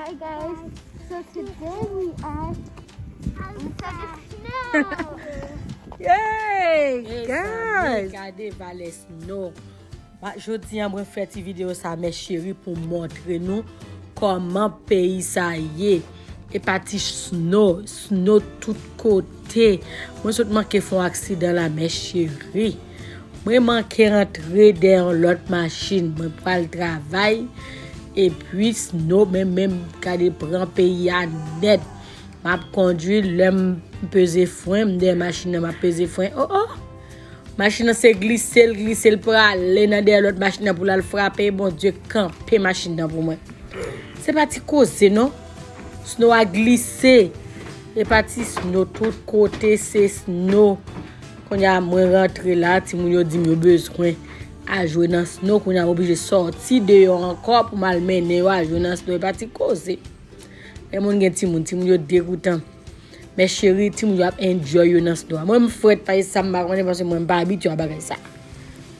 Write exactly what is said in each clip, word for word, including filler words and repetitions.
Hi guys, so today we are inside the snow. Yay, guys! Gade valè snow. Jodi a mwen fè ti videyo sa, mes chéries, pou montre nou kòman peyi sa ye. E pa ti snow, snow tout kote. Mwen sot manke fè yon aksidan la, mes chéries. Mwen manke rantre dèyè yon lòt machin. Mwen pral travay. Epi snow, men menm gade pran peyi a nèt. M ap kondwi, lè m peze fren, m dèyè machin nan, m ap peze fren. Oh, oh! Machin nan se glise l, glise l prale nan dèyè lòt machin nan pou l al frape. Bondye kanpe machin nan pou mwen. Se pa ti koze, non. Snow a glise. E pa ti snow, tout kote se snow. Kounye a, mwen rantre la, timoun yo di m yo bezwen al jwe nan snow. Kounye a, m oblije sòti deyò ankò pou m al mennen yo al jwe nan snow. E pa ti koze. Lè moun gen timoun, timoun yo degoutan. Mes chéries, timoun yo ap enjoy yo nan snow a. Mwen, m frèt, pa sa m pa konnen, paske mwen, m pa abitye a bagay sa.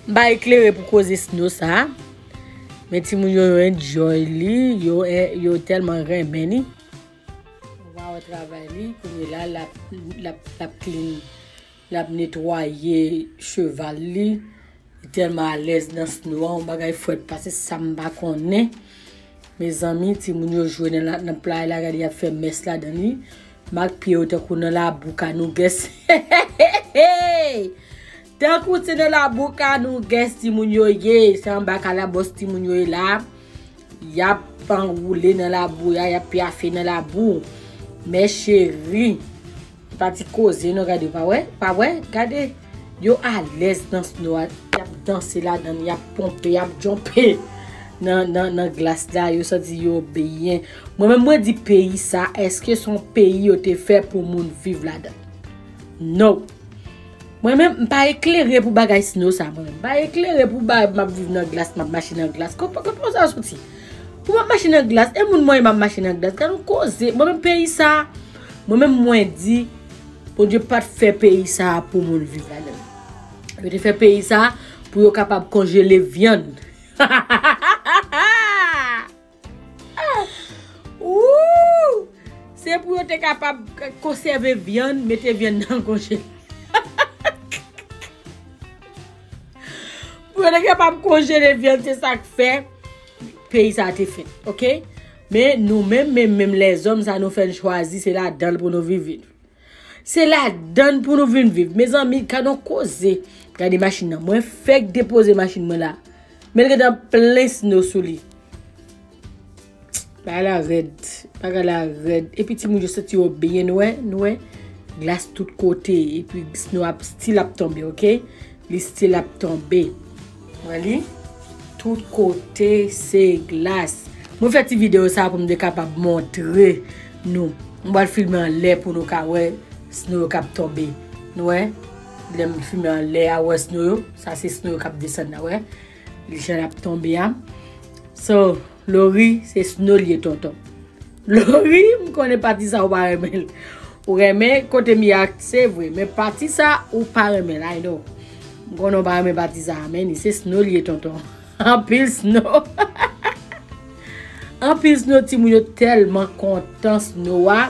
M pa eklere pou koze snow sa. Men timoun yo, yo enjoy li, yo, yo tèlman renmen li. Ou pa wè travay li, kounye la, l ap, l ap, l ap clean, l ap netwaye cheval li. Li tèlman alèz nan snow a, yon bagay frèt pase sa m pa konnen. Mezanmi, timoun yo jwe nan, la- nan play la, gade y ap fè mès ladan li. M ak pye yo tankou nan labou kanouges. Tankou se nan labou kanouges timoun yo ye. Se anba kalabòs timoun yo ye la. Y ap anwoule nan labou a, y ap pyafe nan labou. Mes chéries. Pa ti koze, non, gade, pa wè? Pa wè? Gade. Yo alèz nan snow a. Y ap danse ladan, y ap ponpe, y ap djonpe nan, nan, nan glas la. Yo santi yo byen. Mwen menm, mwen di peyi sa, èske se yon peyi yo te fè pou moun viv ladan? No. Mwen menm, m pa eklere pou bagay snow sa, mwen menm. M pa eklere pou bagay m ap viv nan glas, m ap mache nan glas. Kòman, kòman sa soti? Pou m ap mache nan glas, e moun mwen m ap mache nan glas. Gade yon koze. Mwen menm peyi sa, mwen menm mwen di, Bondye pa t fè peyi sa pou moun viv ladan. Yo te fè peyi sa pou yo kapab konjele vyann. Woo! Se pou yo te kapab k- konsève vyann, mete vyann nan konjele. Pou yo te kapab konjele vyann, se sa k fè peyi sa te fèt, oke? Men nou menm, menm, menm lèzòm sa nou fè n chwazi, se ladan l pou nou viv. Se ladan l pou nou vin viv. Mezanmi, gade yon koze. Gade machin nan. Mwen fèk depoze machin mwen la. Men l gentan plen snow sou li. Bagay la rèd. Bagay la rèd. Epi timoun yo santi yo byen, nou wè, nou wè. Glas tout kote. Epi snow ap still ap tonbe, oke? Li still ap tonbe. Wè li? Tout kote se glas. Mwen fè ti videyo sa pou m te kapab montre nou. Mwen pral filme anlè pou nou ka wè snow yo k ap tonbe. Nou wè? Lè m filme anlè a, wè snow yo. Sa se snow yo k ap desann la, wè? Li jan l ap tonbe a. So, Lori, se snow li ye, tonton. Lori, m konnen pati sa ou pa renmen l. Ou renmen kote m ye a, se vre, men pati sa ou pa renmen l, I know. M konnen ou pa renmen pati sa, men li se snow li ye, tonton. Anpil snow. Anpil snow, timoun yo tèlman kontan snow a,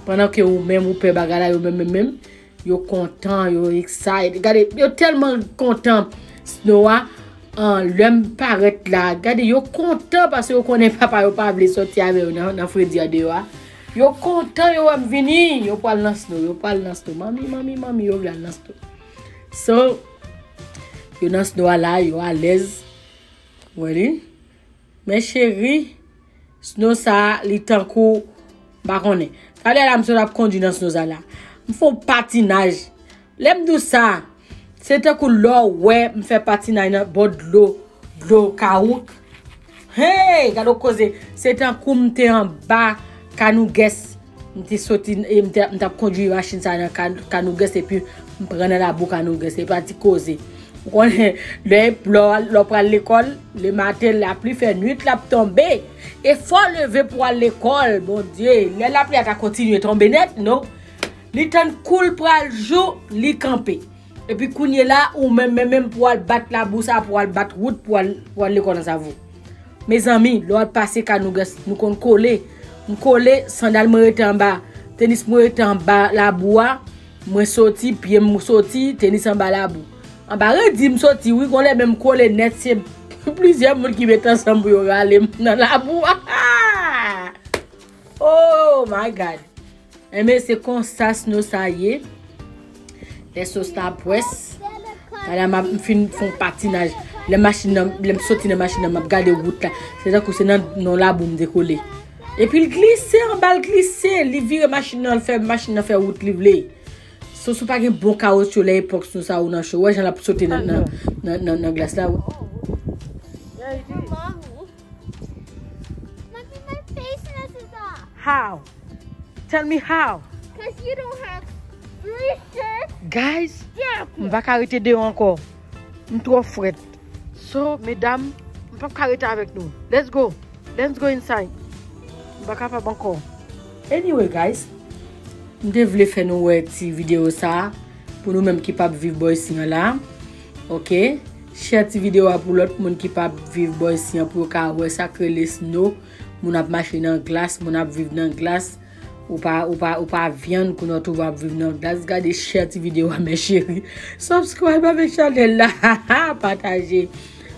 pandan ke ou menm ou pè bagay la, yo menm, menm, menm. Yo kontan, yo excited. Gade, yo tèlman kontan snow a. An, lè m parèt la, gade, yo kontan paske yo konnen papa yo pa vle sòti avè yo nan, nan fredi a deyò a. Yo kontan, yo wè m vini, yo pral nan snow, yo pral nan snow. Manmi, manmi, manmi, yo vle al nan snow. So, yo nan snow a la, yo alèz. Wè li? Men cheri, snow sa, li tankou, m pa konnen. Talè la, m sot ap kondui nan snow sa la. M fè yon patinaj. Lè m di w sa, se tankou lè w wè m fè patinaj nan bò dlo, dlo Kawouk. Hey, gade yon koze. Se tankou m te anba Kanougès. M te soti, e m te, m t ap kondui machin sa nan Kan-, Kanougès, epi m pran nan labou Kanougès. Se pa ti koze. Ou konnen, lè, lè, lè w pral lekòl, lematen, lapli fè nwit l ap tonbe. E fò w leve pou w al lekòl, Bondye. Lè lapli a ta kontinye tonbe nèt, non. Li tann kou l pral jou, li kanpe. Epi kounye la, ou menm, menm, menm pou w al bat labou sa, pou w al bat wout, pou w al, pou w al lekòl nan Savou. Mezanmi, lè w al pase Kanougès, nou konn kole. M kole, sandal mwen rete anba, tenis mwen rete anba labou a. Mwen soti, pye m soti, tenis anba labou. Anba redi m soti, wi, gon lè menm kole nèt, se plizyè moun ki met ansanm pou yo rale m nan labou a. Oh my God! Enben, se konsa snow sa ye. Lè snow sa pwès. Talè m ap fin fè yon patinaj. Lè machin nan, lè m soti nan machin nan, m ap gade wout la. Se tankou se nan, nan labou m te kole. Epi l glise, anba l glise. Li vire machin nan, l fè machin nan fè wout li vle. So, si w pa gen bon kawotchou lè epòk snow sa ou nan cho. Wè jan l ap sote nan, nan, nan, nan, nan glas la. Mommy, my face messes up. How? Tell me how. Because you don't have three shirts. Guys, m pa ka rete deyò ankò. M twò frèt. So, medam, m p ap ka rete avèk nou. Let's go. Let's go inside. M pa kapab ankò. Anyway, guys, m te vle fè nou wè ti videyo sa a pou nou menm ki p ap viv bò isi an la. Ok? Share ti videyo a pou lòt moun ki p ap viv bò isi an pou yo ka wè sa k rele snow. Moun ap mache nan glas, moun ap viv nan glas. Ou pa, ou pa, ou pa vyann kounye a w twouve w ap viv nan glas. Gade, share ti videyo a, mes chéris. Subscribe avèk chanèl la. Pataje.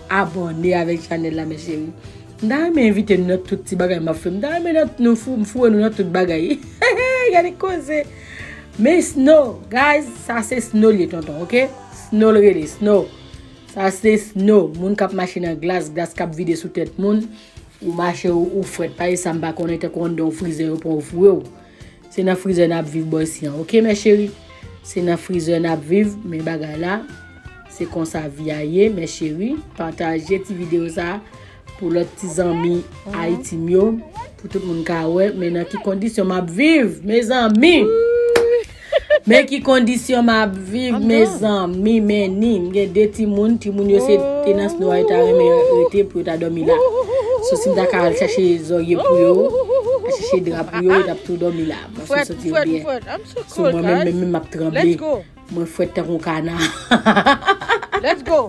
Abòne avèk chanèl la, mes chéris. M ta renmen envite nou nan tout ti bagay m ap fè. M ta renmen nan, nou fou, m foure nou nan tout bagay. Gade koze. Men snow, guys, sa se snow li ye, tonton, ok? Snow l rele, snow. Sa se snow. Moun k ap mache nan glas, glas k ap vide sou tèt moun. Ou mache, ou, ou frèt. Paske sa m pa konnen, tankou anndan yon frizè, yo pran yo foure w. Se nan frizè n ap viv bò isi an. Ok, mes chéris? Se nan frizè n ap viv, men bagay la, se konsa vi a ye, mes chéris. Pataje ti videyo sa a pou lòt ti zanmi Ayiti m yo, pou tout moun ka wè, men nan ki kondisyon m ap viv, mezanmi. Men ki kondisyon m ap viv, mezanmi, men ni. M gen de timoun, timoun yo se te nan snow a, yo ta renmen rete pou yo ta dòmi la. So, si m ta ka al chache zòrye pou yo, al chache dra pou yo, yo t ap tou dòmi la. Paske yo santi yo byen. So, mwen menm, menm, menm, m ap tranble. Mwen frèt tankou yon kana. Let's go.